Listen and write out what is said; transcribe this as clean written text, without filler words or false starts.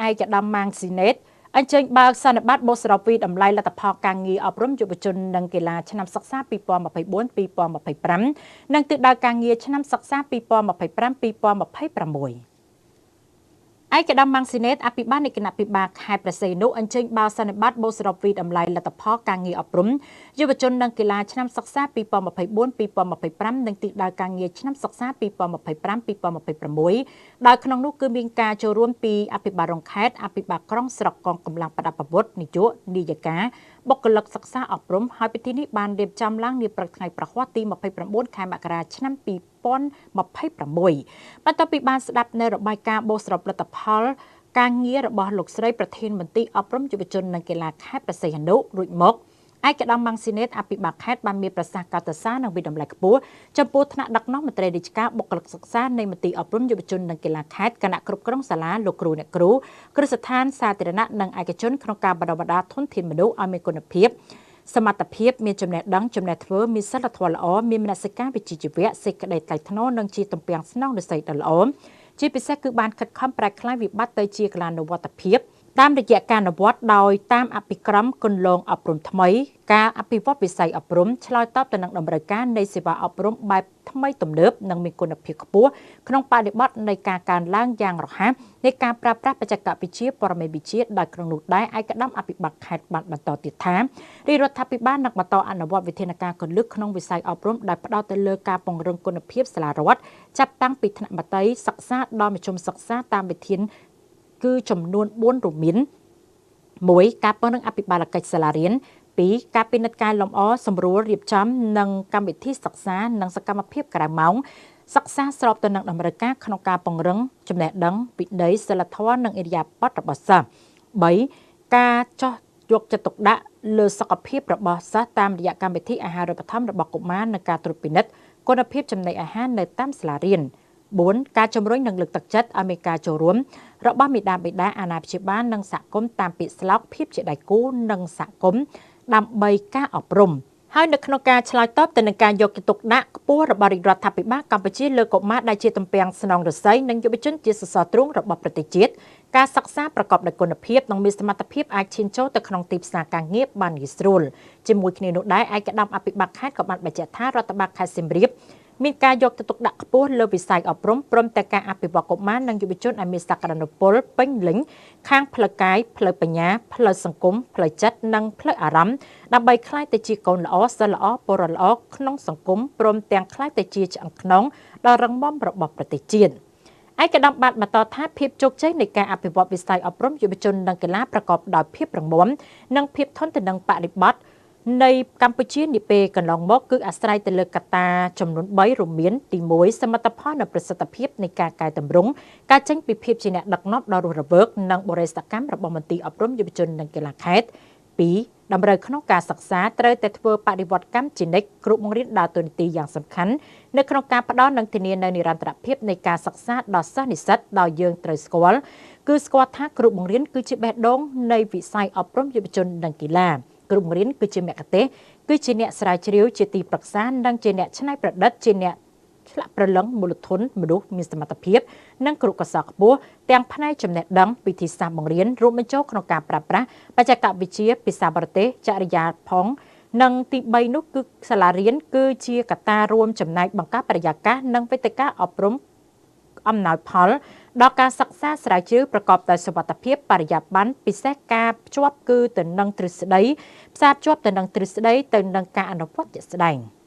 ឯកឧត្តមម៉ាងស៊ីណេតអញ្ជើញបើកសន្និបាតបូកសរុបពីតម្លៃលទ្ធផលការងារអប់រំយុវជននិងកីឡាឆ្នាំសិក្សា2024-2025និងទិសដៅការងារឆ្នាំសិក្សា2025-2026។ ឯកឧត្តមម៉ាំងស៊ីណេតអភិបាលនៃគណៈភិបាលខេត្តព្រះសីហនុអញ្ជើញបើកសន្និបាតបូកសរុបពីតម្លៃលទ្ធផលការងារអប់រំយុវជននិងកីឡាឆ្នាំសិក្សា2024-2025និងទិសដៅការងារឆ្នាំសិក្សា2025-2026ដោយក្នុងនោះគឺមានការចូលរួមពីអភិបាលរងខេត្តអភិបាលក្រុងស្រុកកងកម្លាំងប្រដាប់អាវុធនាយកនាយិកាបុគ្គលិកសិក្សាអប់រំហើយពិធីនេះបានរៀបចំឡើងនាព្រឹកថ្ងៃប្រហ័សទី29ខែមករាឆ្នាំ2026បន្ទាប់ពីបានស្ដាប់នៅរបាយការណ៍បូកសរុបលទ្ធផលការងាររបស់លោកស្រីប្រធានមន្ទីរអប់រំយុវជននិងកីឡាខេត្តព្រះសីហនុរួចមកឯកឧត្តមម៉ាំងស៊ីណេតអភិបាលខេត្តបានមានប្រសាសន៍កោតសរសើរនិងវិតម្លៃខ្ពស់ចំពោះថ្នាក់ដឹកនាំមន្ត្រីរាជការបុគ្គលិកសិក្សានៃមន្ទីរអប់រំយុវជននិងកីឡាខេត្តគណៈគ្រប់គ្រងសាលាលោកគ្រូអ្នកគ្រូគ្រឹះស្ថានសាធារណៈនិងឯកជនក្នុងការបណ្ដុះបណ្ដាលធនធានមនុស្សឲ្យមានគុណភាពសមត្ថភាពមានចំណេះដឹងចំណេះធ្វើមានសិលធម៌ល្អមានមនសិការវិជ្ជាជីវៈសេចក្តីថ្លៃថ្នូរនិងជាទំពាំងស្នងនិស្ស័យដ៏ល្អជាពិសេសគឺបានខិតខំប្រែក្លាយវិបត្តិទៅជាកលានុវត្តភាពតាមរយៈការអនុវត្តដោយតាមអភិក្រមគន្លងអប់រំថ្មីការអភិវឌ្ឍវិស័យអប់រំឆ្លើយតបទៅនឹងតម្រូវការនៃសេវាអប់រំបែបថ្មីទំនើបនិងមានគុណភាពខ្ពស់ក្នុងបរិបទនៃការកើនឡើងយ៉ាងរហ័សនៃការប្រើប្រាស់បច្ចេកវិទ្យាព័ត៌មានវិទ្យាដោយក្នុងនោះដែរឯកឧត្តមអភិបាលខេត្តបានបន្តទៀតថារាជរដ្ឋាភិបាលនឹងបន្តអនុវត្តវិធានការគន្លឹះក្នុងវិស័យអប់រំដែលផ្ដោតទៅលើការពង្រឹងគុណភាពសាលារដ្ឋចាប់តាំងពីថ្នាក់មត្តេយ្យសិក្សាដល់មធ្យមសិក្សាតាមវិធានគឺចំនួន4រួមមាន1ការពង្រឹងអភិបាលកិច្ចសាលារៀន2ការពិនិត្យកែលម្អសម្រួលរៀបចំនិងកម្មវិធីសិក្សានិងសកម្មភាពក្រៅម៉ោងសិក្សាស្របទៅនឹងតម្រូវការក្នុងការពង្រឹងចំណេះដឹងវិន័យសីលធម៌និងឥរិយាបថរបស់សិស្ស3ការចោះយកចិត្តទុកដាក់លើសុខភាពរបស់សិស្សតាមរយៈកម្មវិធីអាហារូបត្ថម្ភរបស់កុមារនិងការត្រួតពិនិត្យគុណភាពចំណីអាហារនៅតាមសាលារៀន4ការជំរុញនិងលើកទឹកចិត្តឲ្យមានការចូលរួមរបស់មាតាបិតាអាណាព្យាបាលនិងសហគមន៍តាមពាក្យស្លោកភាពជាដៃគូនិងសហគមន៍ដើម្បីការអប់រំហើយនៅក្នុងការឆ្លើយតបទៅនឹងការយកចិត្តទុកដាក់ខ្ពស់របស់រាជរដ្ឋាភិបាលកម្ពុជាលើកុមារដែលជាទំពាំងស្នងរស័យនិងយុវជនជាសសរទ្រូងរបស់ប្រទេសជាតិការសិក្សាប្រកបដោយគុណភាពនិងមានសមត្ថភាពអាចឈានចូលទៅក្នុងទីផ្សារការងារបានងាយស្រួលជាមួយគ្នានោះដែរឯកឧត្តមអភិបាលខេត្តក៏បានបញ្ជាក់ថារដ្ឋបាលខេត្តសៀមរាបមានការយកចិត្តទុកដាក់ខ្ពស់លើវិស័យអប់រំព្រមទាំងការអភិវឌ្ឍកុមារនិងយុវជនឲ្យមានសក្តានុពលពេញលេញខាងផ្លូវកាយផ្លូវបញ្ញាផ្លូវសង្គមផ្លូវចិត្តនិងផ្លូវអារម្មណ៍ដើម្បីក្លាយទៅជាកូនល្អសិស្សល្អពលរដ្ឋល្អក្នុងសង្គមព្រមទាំងក្លាយទៅជាឆ្អឹងខ្នងដ៏រឹងមាំរបស់ប្រទេសជាតិឯកឧត្តមបានបន្តថាភាពជោគជ័យនៃការអភិវឌ្ឍវិស័យអប់រំយុវជននិងកីឡាប្រកបដោយភាពរឹងមាំនិងភាពធន់ទៅនឹងបរិបទនៃកម្ពុជានាពេលកន្លងមកគឺអាស្រ័យទៅលើកត្តាចំនួន3រួមមានទី1សមិទ្ធផលនិងប្រសិទ្ធភាពនៃការកែតម្រង់ការចេញពីភាពជាអ្នកដឹកនាំដ៏រស់រវើកនិងបរិសកម្មរបស់មន្ទីរអប់រំយុវជននិងកីឡាខេត្ត2តម្រូវក្នុងការសិក្សាត្រូវតែធ្វើបដិវត្តកម្មជានិច្ចគ្រូបង្រៀនដើរតួនាទីយ៉ាងសំខាន់នៅក្នុងការផ្ដល់និងធានានូវនិរន្តរភាពនៃការសិក្សាដល់សិស្សនិស្សិតដោយយើងត្រូវស្គាល់គឺស្គាល់ថាគ្រូបង្រៀនគឺជាបេះដូងនៃវិស័យអប់រំយុវជននិងកីឡាគ្រូបង្រៀនគឺជាមគ្គុទ្ទេសក៍គឺជាអ្នកស្រាវជ្រាវជាទីប្រឹក្សានិងជាអ្នកច្នៃប្រឌិតជាអ្នកឆ្លាក់ព្រលឹងមូលធនមនុស្សមានសមត្ថភាពនិងគ្រូកោសល្យខ្ពស់ទាំងផ្នែកចំណេះដឹងវិធីសាស្ត្របង្រៀនរួមបញ្ចូលក្នុងការប្រើប្រាស់បច្ចេកវិទ្យាភាសាបរទេសចរិយាផងនិងទី3នោះគឺសាលារៀនគឺជាកត្តារួមចំណែកបង្កើតបរិយាកាសនិងវេទិកាអប់រំអំណោយផលដល់ការសិក្សាស្រាវជ្រាវប្រកបដោយសុវត្ថិភាពបរិយាបន្នពិសេសការភ្ជាប់គឺទៅនឹងទ្រឹស្ដីផ្សារភ្ជាប់ទៅនឹងទ្រឹស្ដីទៅនឹងការអនុវត្តជាក់ស្ដែង។